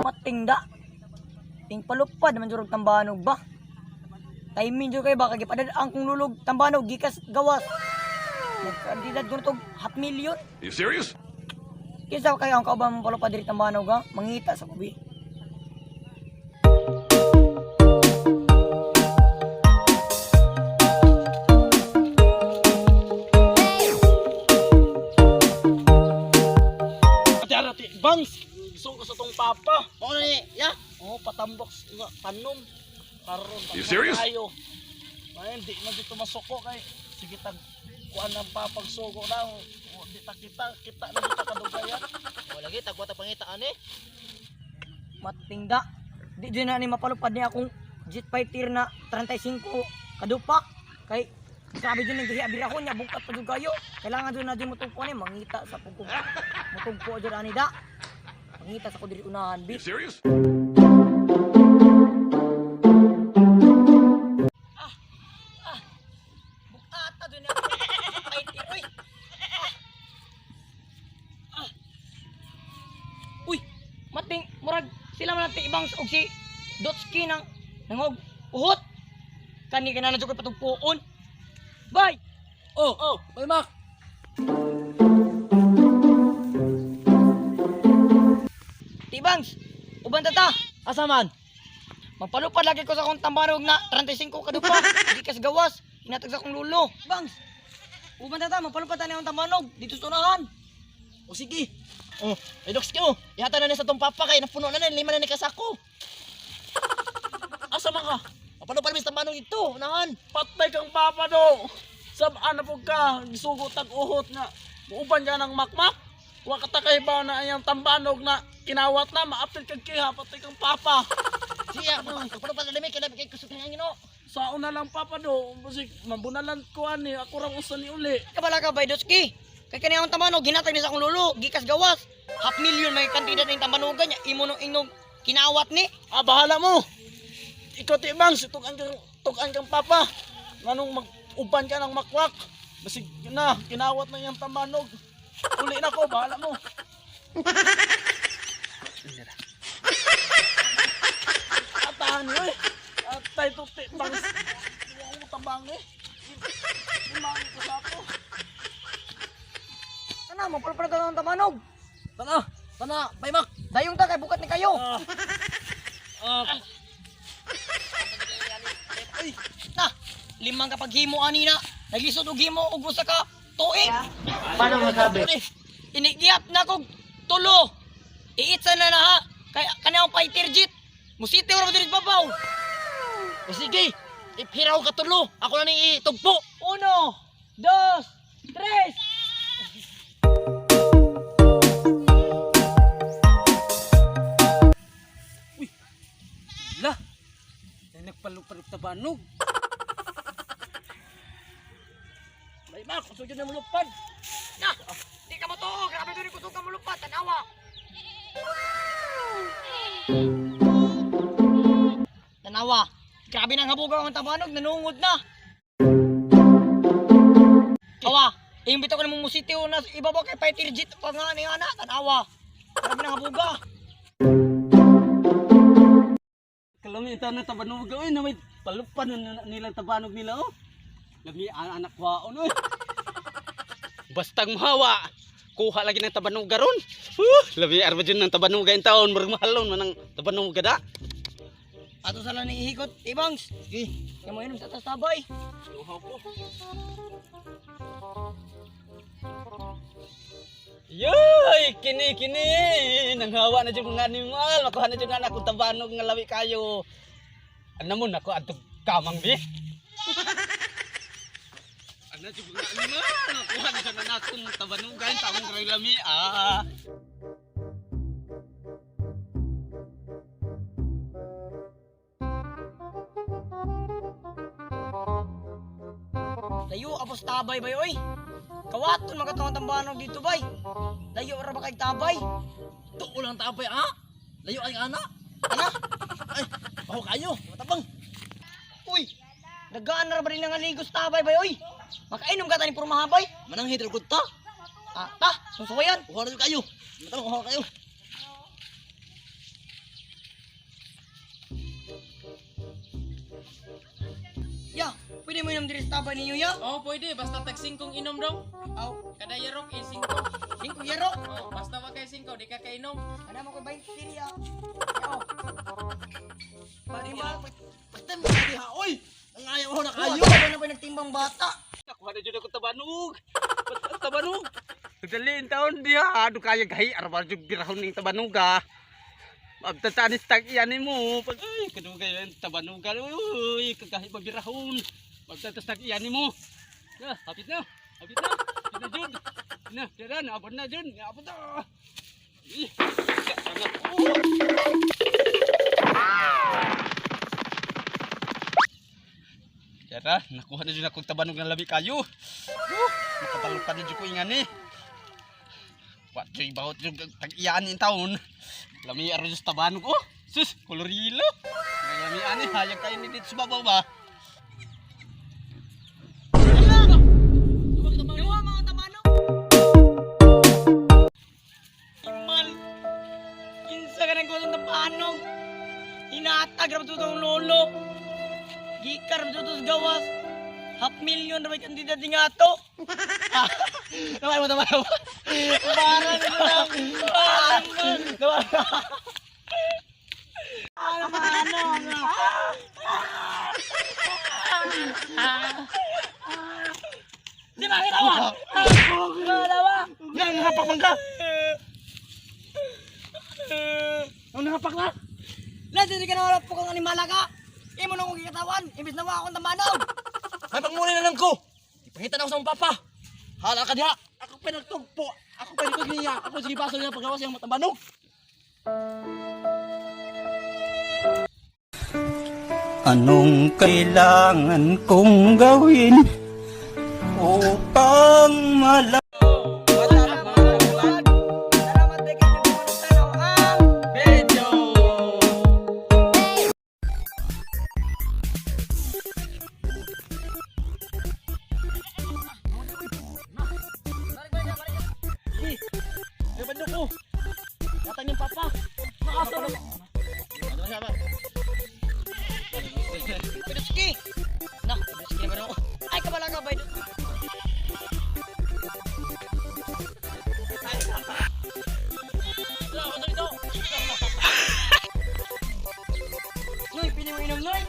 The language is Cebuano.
Matingda. Ting palupad man jurog tambanog ba. Timing jud kay ba kay gipadad ang kong lulog tambanog gikas gawas. Nagkandidad ko tog half million. You serious? Kinsa kayo ang kauban mong palupad diri tambanog ha? Mangita sa kubi. Ate arati, bangs! Gusto ko sa tong papa. Mao na ni, ya. Oh, patambok nga tanom. Karon You serious? Tayo. Ay, di na dito masuko kay sige tag kuan ang papagsugo na. O, di ta kita, kita na dito kadugayan. O lagi tagwa ta pangita ani. Matingda. Di jud na ni mapalupad niya akong jet fighter na 35 kadupak. Kay grabe jud nang gihiabira ko niya bungkat pa jud kayo. Kailangan jud na jud motugpo ani mangita sa pugko. Motugpo jud ani da. Mangita sa ko diri unahan bi. You serious? Bukata jud niya akong jet fighter oy. Ah. Ah. Uy, mating murag sila man natin ibang og si Dotski nang nangog uhot. Kani kana na jud ko'y patugpoon. Bye. Oh, oh, may mak. Tibangs, uban ta ta. Asa man? Magpalupad lagi ko sa akong tambanog na 35 kadupa. Di kas gawas. Hinatag sa akong lulo. Bangs, uban ta ta. Magpalupad ta na akong tambanog. Dito sa unahan. O sige. Oh, ay docs ko. Ihata na ni sa tong papa kay napuno na ni lima na ni kasako. Asa man ka? Mapalupad mi sa tambanog dito, unahan. Patay kang papa do. Sabaan na po ka, gisugo tag uhot nga. Muuban ka ng makmak. Wa ka ta kay ba na ayang tambanog na kinawat na maapil kag kiha patay kang papa. Siya, magpalupad na limi kay kay kusog ng Ginoo. Sa una lang papa do, basig mabunalan ko ani ako rang usa ni uli. Kabala ka, bay Dotski. Kay kani akong tambanog, ginatag ni sa akong lulo. Gikas gawas. Half million may kantidad na yung tambanogan niya. Imo nung inog kinawat ni. Ah, bahala mo. Ikaw ti bang si tukan kang papa. Nganong mag-uban ka ng makwak. Basig na kinawat na iyang tambanog. Uli na ko, bahala mo. Atahan niyo eh. Atay to ti bang. Wa mo tabang eh. Limang ko sa ako. Sana, magpalupad ta ng tambanog. Tana, tana, bay mak. Dayong ta kay bukat ni kayo. Ah. Ah, Ay, na, limang kapag himo ani na. Naglisod og himo og usa ka tuig. Paano masabi? Inigiyap na kog tulo. Iitsa na na ha. Kay kani akong fighter jet. Musite ora mo diri sa babaw. O sige. Iphiraw ka tulo. Ako na ni itugpo. Uno, dos, tres. La. Ay, nagpalupad og tabanog. Bay mak, kusog jud na mulupad. Na, di ka mo tuo. Grabe diri kusog ka mulupat. Tanawa. Tanawa. Grabe nang habugaw ang tabanog, nanungod na. Awa, imbita ko na mong musite na ibabaw kay fighter jet pa nga ni ana, tanawa. Grabe nang habuga. Kalami ito na tabanog oy na may palupan na nilang tabanog nila oh. Lami ang anak kwaon oy. Bastang mahawa. Kuha lagi ng tabanog ron. Huh, lami arba jud ng tabanog in taon murag mahalon man ang tabanog da. Ato sa lang ihikot, ibangs. Sige. Kaya mo inom sa taas tabay. Luhaw ko. Yoy, kini kini nanghawa na jud mga animal, makuha na jud na akong tabanog nga lawi kayo. Ano mo nako adto kamang bi? Ano jud mga animal, makuha na jud na akong tabanugan, tamong lami ah. Layo apos tabay bay oy. Kawaton makatong tambanog dito bay. Layo ra ba kay tabay? Tuo lang tabay ah. Layo ang ana. Ana, Oh, kayo. Matabang. Uy, nagaan na ra ba rin nga ligos tabay bay oy. Makainom ka tani puro mahabay. Manang hidro gud ta. Ah, ta, susuwayan. Uhaw na kayo. Matabang uhaw kayo. Ya, pwede mo inom diri sa tabay ninyo ya. Oh, pwede. Basta tag 5 inom dong. Aw, Kada yarok eh 5. 5 yero. Oh, basta wa kay 5, di ka kainom. Ana mo koy 20 ya. Yo. Pari ma, Pagtan mo diha oy. Ang ayaw na kayo. kayo. Ano na ba nagtimbang bata? Nakuha na dyan ako tabanog. Ba't tabanog? Dali taon diha. Ado kaya gahi. Arba jud birahon ning tabanog ah. Mabtatanis tag iyan mo. Pag ay kadugay yan tabanog. Uy, kagahi pa birahon. Mabtatas tag iyan mo. Na, hapit na. Hapit na. Hapit na jud. Na, dara na abot na jud. Abot na. Ih, sangat. Oh. Yara, nakuha na dyan akong tabanog ng labi kayo. Oh, nakabalutan na dyan ko ingan eh. Wa joy bawat yung tag-iyaan in taon. Lami aro dyan sa tabanog oh. Sus, kolor yelo. Lami ani hayag kayo ni dito sa babaw ba? Duha mga tabanog. Imal. Kinsa ka nang gustong tabanog? Hinatag ra ba itong lolo? Gikar ra ba ito sa gawas? Half million ra ba kandida di nga to? Naman mo, naman mo. Para na lang. Para na. Ano ba, ano, ano? Di ba, kita ba? Wala ba? Nang hapak man ka. Ang nahapak na. Lan, hindi ka na wala po kang animala ka. Imo nung kong kikatawan, imbis na wa akong tamanog. May pangmuli na lang ko. Ipangita na ako sa mong papa. Hala ka diha. Ako pa nagtugpo. Ako pa nagtugpo niya. Ako sige baso niya pagawas siyang matabanog. Anong kailangan kong gawin upang malaman Salamat kay nagpunta ang Medyo! Ay bandok ko. Yata niyang papa. Maasa na. Ano siya ba? Piduski. Na, piduski naman ako. Ay, kabala ka, bay. Noy, pili mo inom, Noy.